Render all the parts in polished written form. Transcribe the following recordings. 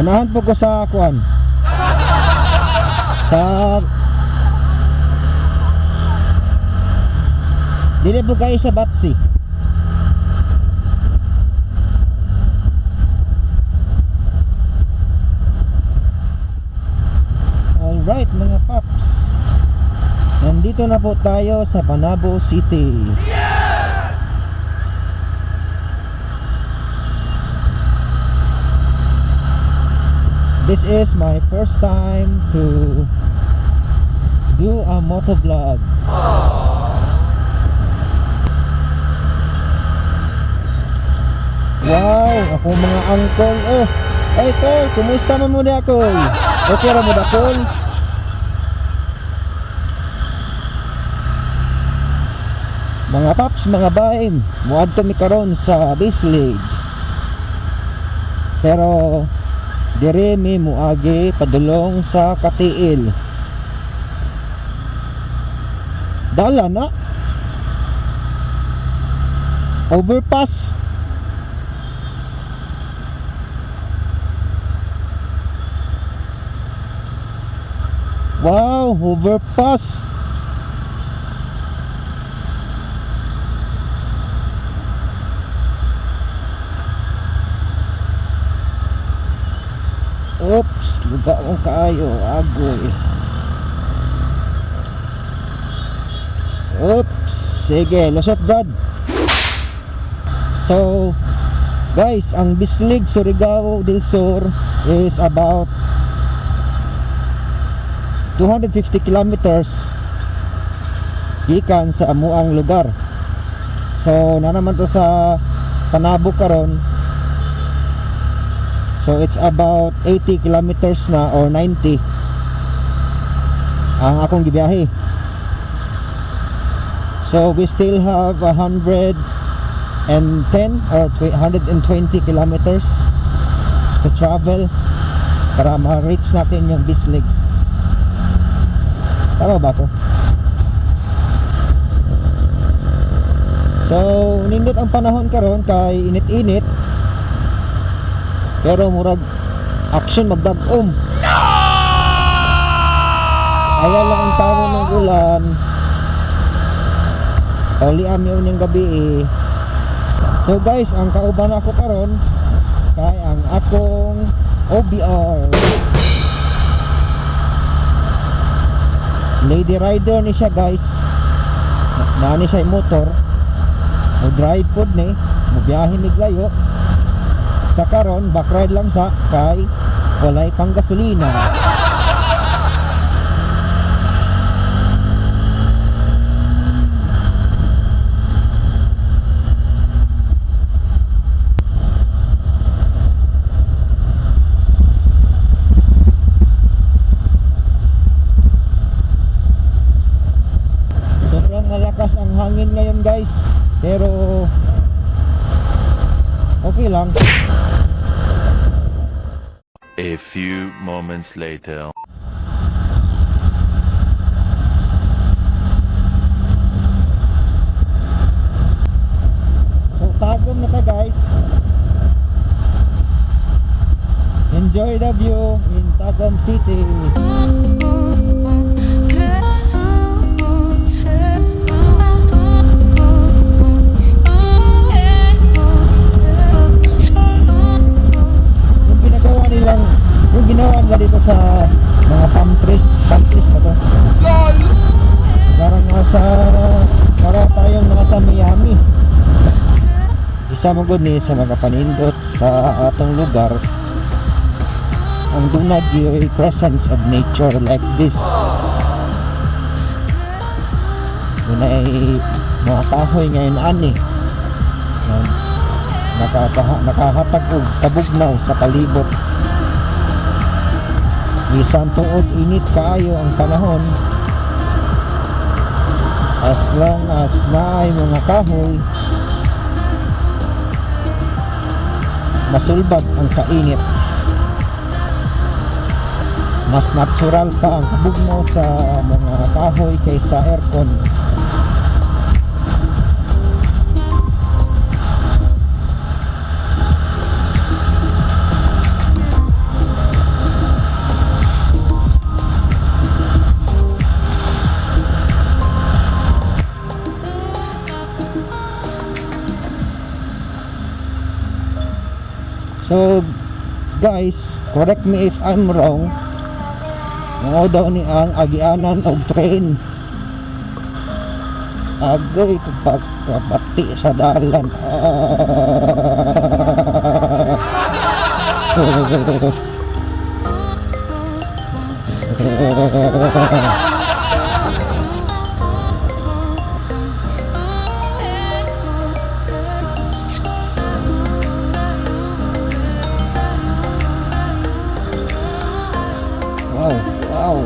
Ganahan po ko sa kuan. Sa Dili po kayo sa Batsi. Alright, mga paps. Nandito na po tayo sa Panabo City. This is my first time to do a motovlog. Wow, ako mga angkol. Oh, ay tol, kumusta man muna ako? Okay ra mo dakol? Mga paps, mga baim, muadto mi karon sa Bislig. Pero dire mi muagi padulong sa Katiil. Dala na. Overpass. Wow, overpass. Oops, luga akong kaayo, agoy. Oops, sige, lusot, Brad. So, guys, ang Bislig, Surigao del Sur is about 250 kilometers gikan sa amuang lugar. So, na naman to sa Panabo karon. So, it's about 80 kilometers na or 90 ang akong gibiyahe. So, we still have 110 or 120 kilometers to travel para ma-reach natin yung Bislig. Tama ba ako? So, nindot ang panahon karon kay init-init. Pero murag action magdag-om. Ayaw lang ang tao ng ulan. Uli ami unyang gabi eh. So guys, ang kauban ako karon kay ang akong OBR. Lady rider ni siya, guys. Naani siya yung motor. Mo drive pod ni, mo biyahe mig layo. Sa karon back ride lang sa kay walay pang gasolina. Sobrang malakas ang hangin ngayon, guys. Pero okay lang. A few moments later. So Tagum na ta, guys. Enjoy the view in Tagum City. Yung ginawa nila dito sa mga palm trees ba to? Para tayong nasa Miami. Isa mo gud ni sa mga panindot sa atong lugar ang duna gyud presence of nature like this. Dunay mga kahoy ngayon ani na nakahatag og kabugnaw sa palibot. Bisan tuod init kaayo ang panahon, as long as naay mga kahoy, masulbad ang kainit. Mas natural pa ang kabugnaw sa mga kahoy kaysa aircon. So guys, correct me if I'm wrong. Mao daw ni ang agianan og train. Agoy, kapati sa dalan. Ah. Wow.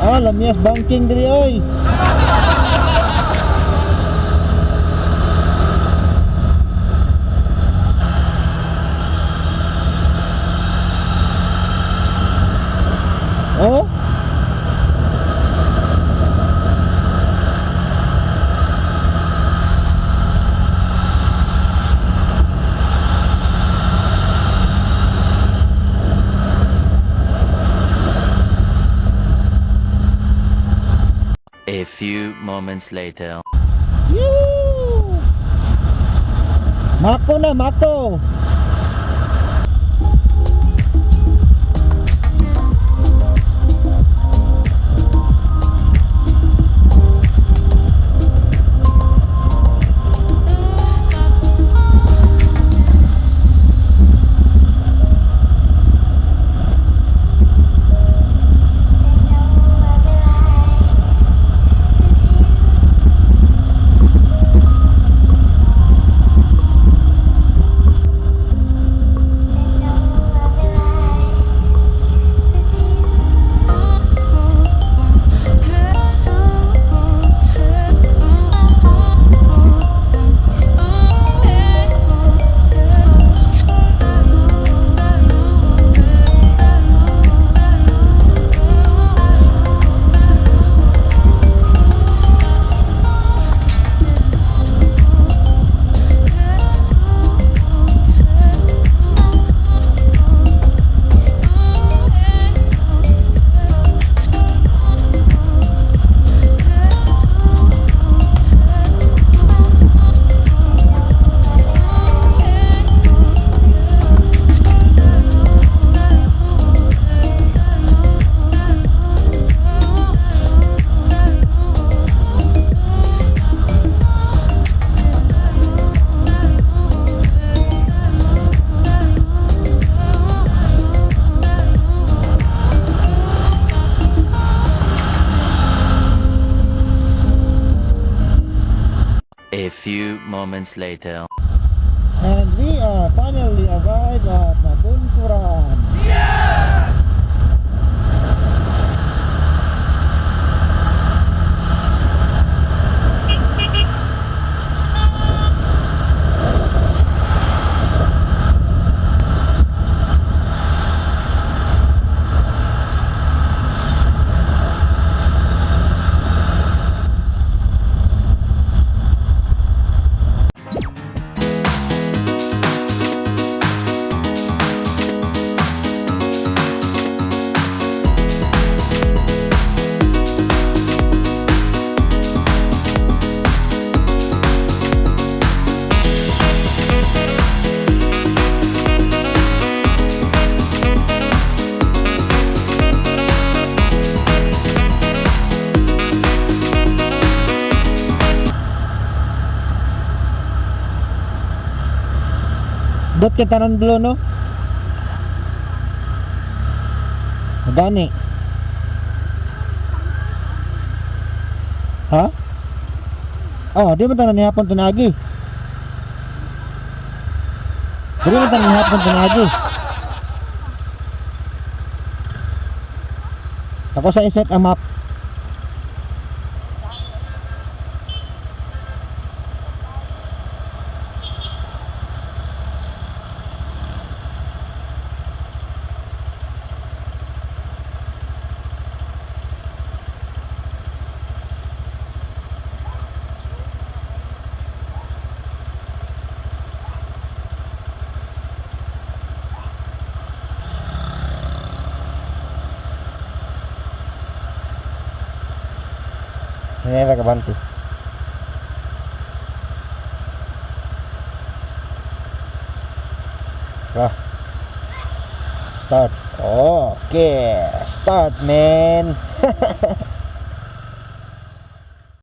Ah, lamias banking diri oy. Oh? A few moments later. Yoo! Mako na, Mako! A few moments later. And we are finally arrived at Nabunturan. Dot kay tanan, no? Gani. Ha? Oh, di man tanan nihapon tinagi. Di man tanan nihapon tinagi. Ako sa iset ang map. Ini ka banti. Ah. Start. Oh, okay. Start, man.